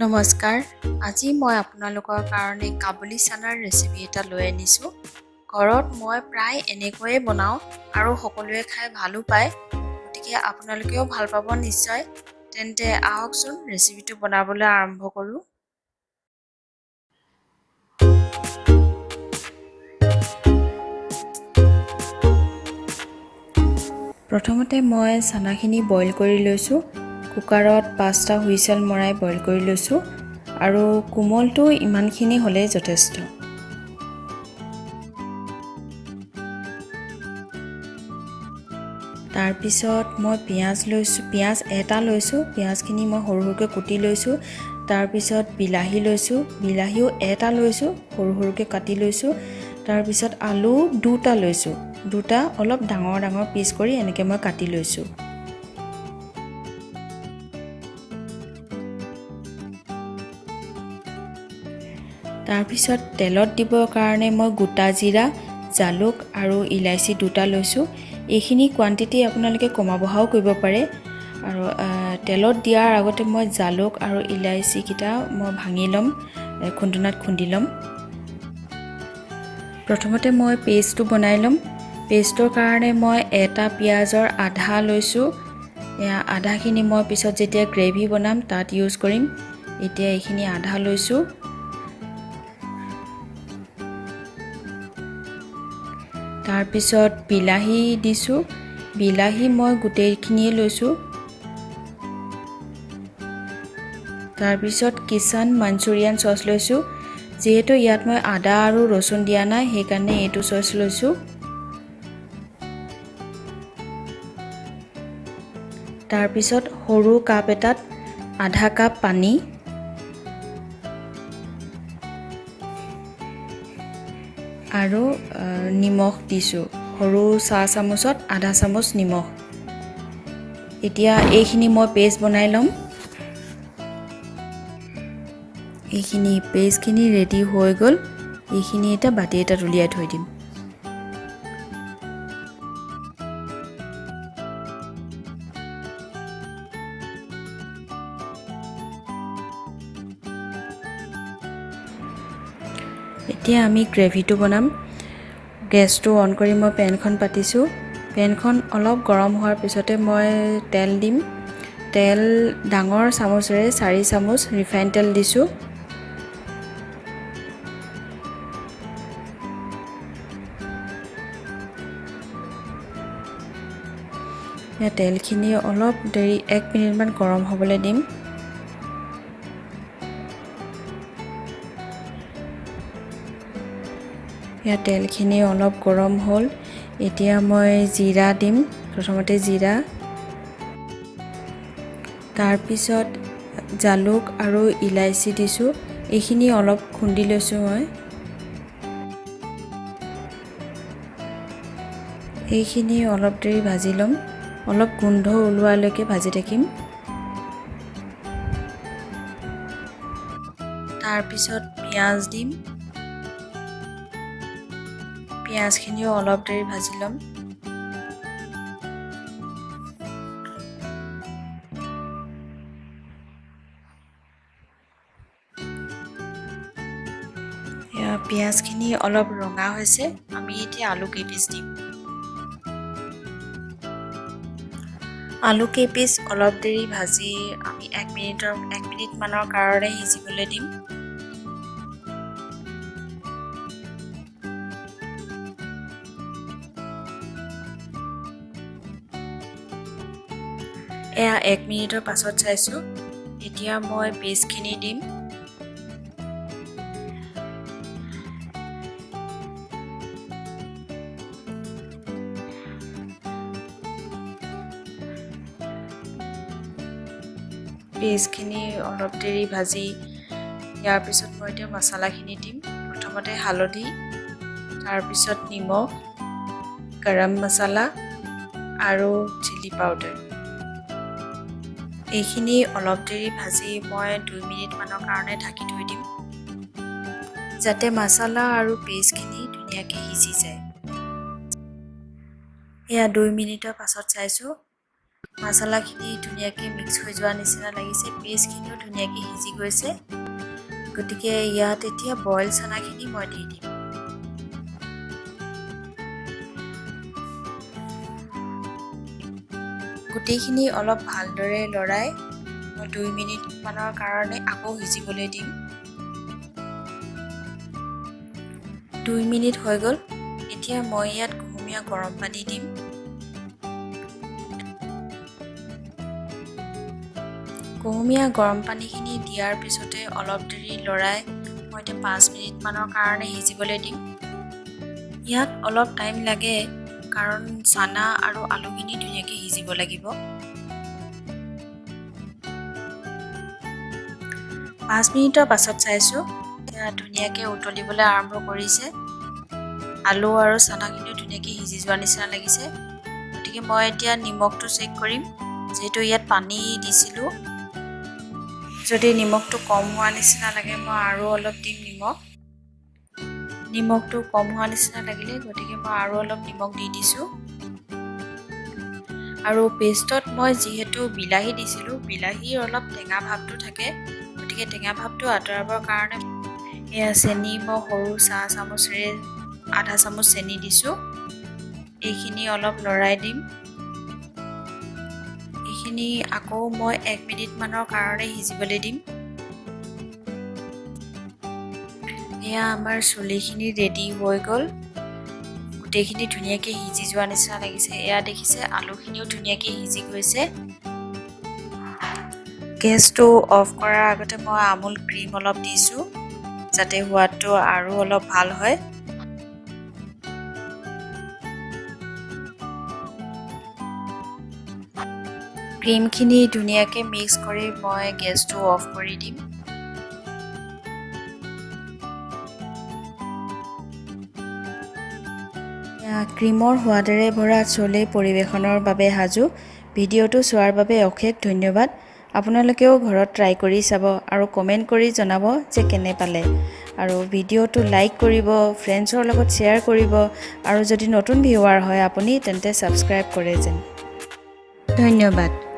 নমস্কাৰ, আজি মই আপোনালোকৰ কাৰণে কাবুলি চানাৰ ৰেচিপি এটা লৈ আনিছোঁ। ঘৰত মই প্ৰায় এনেকৈয়ে বনাওঁ আৰু সকলোৱে খাই ভালো পায়, গতিকে আপোনালোকেও ভাল পাব নিশ্চয়। তেন্তে আহকচোন ৰেচিপিটো বনাবলৈ আৰম্ভ কৰোঁ। প্ৰথমতে মই চানাখিনি বইল কৰি লৈছোঁ। কুকাৰত 5টা হুইচেল মৰাই বইল কৰি লৈছোঁ আৰু কোমলটো ইমানখিনি হ'লেই যথেষ্ট। তাৰপিছত মই পিঁয়াজ লৈছোঁ, পিঁয়াজ এটা লৈছোঁ, পিঁয়াজখিনি মই সৰু সৰুকৈ কুটি লৈছোঁ। তাৰপিছত বিলাহী লৈছোঁ, বিলাহীও এটা লৈছোঁ, সৰু সৰুকৈ কাটি লৈছোঁ। তাৰপিছত আলু দুটা লৈছোঁ, দুটা অলপ ডাঙৰ ডাঙৰ পিচ কৰি এনেকৈ মই কাটি লৈছোঁ। তাৰপিছত তেলত দিবৰ কাৰণে মই গোটা জিৰা, জালুক আৰু ইলাচি দুটা লৈছোঁ। এইখিনি কোৱাণ্টিটি আপোনালোকে কমা বঢ়াও কৰিব পাৰে। আৰু তেলত দিয়াৰ আগতে মই জালুক আৰু ইলাচিকেইটা মই ভাঙি ল'ম, খুন্দনাত খুন্দি ল'ম। প্ৰথমতে মই পেষ্টটো বনাই ল'ম। পেষ্টৰ কাৰণে মই এটা পিঁয়াজৰ আধা লৈছোঁ। আধাখিনি মই পিছত যেতিয়া গ্ৰেভি বনাম তাত ইউজ কৰিম। এতিয়া এইখিনি আধা লৈছোঁ। তাৰপিছত বিলাহী দিছোঁ, বিলাহী মই গোটেইখিনিয়ে লৈছোঁ। তাৰপিছত কিষাণ মাঞ্চুৰিয়ান চচ লৈছোঁ। যিহেতু ইয়াত মই আদা আৰু ৰচুন দিয়া নাই, সেইকাৰণে এইটো চচ লৈছোঁ। তাৰপিছত সৰু কাপ এটাত আধা কাপ পানী, আৰু নিমখ দিছোঁ, সৰু চাহ চামুচত আধা চামুচ নিমখ। এতিয়া এইখিনি মই পেষ্ট বনাই ল'ম। এইখিনি পেষ্টখিনি ৰেডি হৈ গ'ল। এইখিনি এতিয়া বাতি এটাত উলিয়াই থৈ দিম। এতিয়া আমি গ্ৰেভিটো বনাম। গেছটো অন কৰি মই পেনখন পাতিছোঁ। পেনখন অলপ গৰম হোৱাৰ পিছতে মই তেল দিম। তেল ডাঙৰ চামুচেৰে 4 চামুচ ৰিফাইন তেল দিছোঁ। তেলখিনি অলপ দেৰি 1 মিনিটমান গৰম হ'বলৈ দিম। ইয়াত তেলখিনি অলপ গৰম হ'ল। এতিয়া মই জিৰা দিম, প্ৰথমতে জিৰা, তাৰপিছত জালুক আৰু ইলাচি দিছোঁ। এইখিনি অলপ খুন্দি লৈছোঁ মই। এইখিনি অলপ দেৰি ভাজি ল'ম, অলপ গোন্ধ ওলোৱালৈকে ভাজি থাকিম। তাৰপিছত পিঁয়াজ দিম, পিঁয়াজখিনিও অলপ দেৰি ভাজি ল'ম। পিঁয়াজখিনি অলপ ৰঙা হৈছে, আমি এতিয়া আলু কেইপিচ দিম। আলু কেইপিচ অলপ দেৰি ভাজি আমি 1 মিনিটমানৰ কাৰণে সিজিবলৈ দিম। এয়া 1 মিনিটৰ পাছত চাইছোঁ। এতিয়া মই পেষ্টখিনি দিম। পেষ্টখিনি অলপ দেৰি ভাজি ইয়াৰ পিছত মই এতিয়া মছলাখিনি দিম। প্ৰথমতে হালধি, তাৰপিছত নিমখ, গৰম মছলা আৰু চিলি পাউডাৰ। এইখিনি অলপ দেৰি ভাজি মই 2 মিনিটমানৰ কাৰণে ঢাকি থৈ দিম, যাতে মছলা আৰু পেষ্টখিনি ধুনীয়াকৈ সিজি যায়। এয়া 2 মিনিটৰ পাছত চাইছোঁ। মছলাখিনি ধুনীয়াকৈ মিক্স হৈ যোৱা নিচিনা লাগিছে, পেষ্টখিনিও ধুনীয়াকৈ সিজি গৈছে। গতিকে ইয়াত এতিয়া বইল চানাখিনি মই দি দিম। গোটেইখিনি অলপ ভালদৰে লৰাই মই 2 মিনিটমানৰ কাৰণে আকৌ সিজিবলৈ দিম। 2 মিনিট হৈ গ'ল। এতিয়া মই ইয়াত কুহুমীয়া গৰম পানী দিম। কুহুমীয়া গৰম পানীখিনি দিয়াৰ পিছতে অলপ দেৰি লৰাই মই এতিয়া 5 মিনিটমানৰ কাৰণে সিজিবলৈ দিম। ইয়াত অলপ টাইম লাগে, কাৰণ চানা আৰু আলুখিনি ধুনীয়াকৈ সিজিব লাগিব। 5 মিনিটৰ পাছত চাইছোঁ, এয়া ধুনীয়াকৈ উতলিবলৈ আৰম্ভ কৰিছে। আলু আৰু চানাখিনিও ধুনীয়াকৈ সিজি যোৱা নিচিনা লাগিছে। গতিকে মই এতিয়া নিমখটো চেক কৰিম, যিহেতু ইয়াত পানী দিছিলোঁ। যদি নিমখটো কম হোৱা নিচিনা লাগে মই আৰু অলপ দিম নিমখ। নিমখটো কম হোৱা নিচিনা লাগিলে, গতিকে মই আৰু অলপ নিমখ দি দিছোঁ। আৰু পেষ্টত মই যিহেতু বিলাহী দিছিলোঁ, বিলাহীৰ অলপ টেঙা ভাৱটো থাকে, গতিকে টেঙা ভাৱটো আঁতৰাবৰ কাৰণে এয়া চেনি মই সৰু চাহ চামুচেৰে আধা চামুচ চেনি দিছোঁ। এইখিনি অলপ লৰাই দিম। এইখিনি আকৌ মই 1 মিনিটমানৰ কাৰণে সিজিবলৈ দিম। এয়া আমাৰ চুলিখিনি ৰেডি হৈ গ'ল। গোটেইখিনি ধুনীয়াকৈ সিজি যোৱা নিচিনা লাগিছে। এয়া দেখিছে আলুখিনিও ধুনীয়াকৈ সিজি গৈছে। গেছটো অফ কৰাৰ আগতে মই আমুল ক্ৰীম অলপ দিছোঁ, যাতে সোৱাদটো আৰু অলপ ভাল হয়। ক্ৰীমখিনি ধুনীয়াকৈ মিক্স কৰি মই গেছটো অফ কৰি দিম। ক্ৰীমৰ সোৱাদেৰে ভৰা চলে পৰিৱেশনৰ বাবে সাজু। ভিডিঅ'টো চোৱাৰ বাবে অশেষ ধন্যবাদ। আপোনালোকেও ঘৰত ট্ৰাই কৰি চাব আৰু কমেণ্ট কৰি জনাব যে কেনে পালে। আৰু ভিডিঅ'টো লাইক কৰিব, ফ্ৰেণ্ডছৰ লগত শ্বেয়াৰ কৰিব আৰু যদি নতুন ভিউৱাৰ হয় আপুনি তেন্তে ছাবস্ক্ৰাইব কৰে যেন। ধন্যবাদ।